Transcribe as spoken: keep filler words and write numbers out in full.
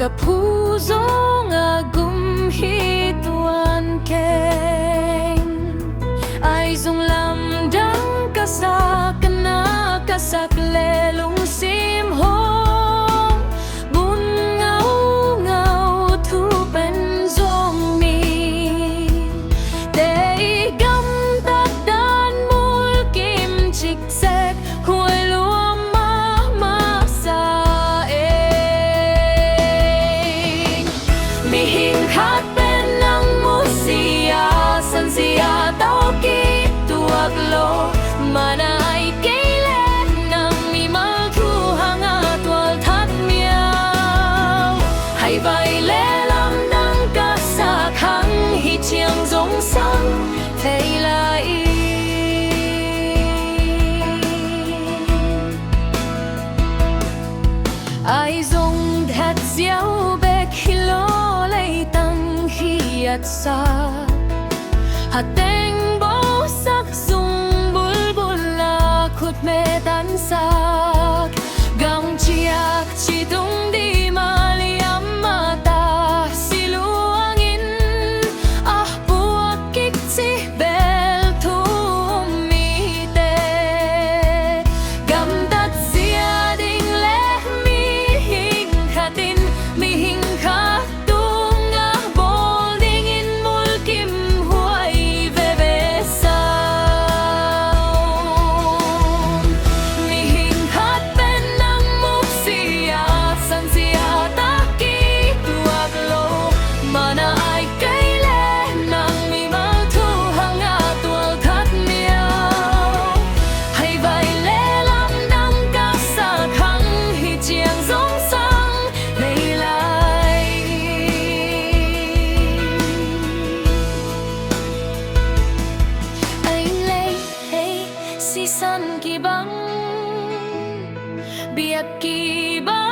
Ka phu zong a gum hi tuan keng. Ahi zong lamdang ka sak, ka na ka sak leh lungsim hong bun ngaungau. Thu pen zong mite i gamtat dan mulkim ciksek, huai lua mahmah sa ing. Mihing khat pen nang musia, sansia tawh kituak lo. Mana ahi kei leh nang mimal thu hangah tual that miau. Haivai leh lamdang ka sak, hang hi ciang zong sang thei lai ing. Ahi zong that ziau bek hi lo, leitang khiatsak, hateng bosak, zung bulbul a khutme tansak, gam ciak citung dim a liam a ta, siluangin a puak kik cih bel thu um mite. Gamtat zia ding leh mihing khat in mihing khat tungah bawl dingin mulkim huai veve sa. Mihing khat pen nang musia, sansia tawh kituak lo. Mana ahi kei leh nang mimal thu hangah tual that miau. Haivai leh lamdang ka sak, hang hi ciang zong sang thei lai. Ei lei ei, sisan kibang, biak kibang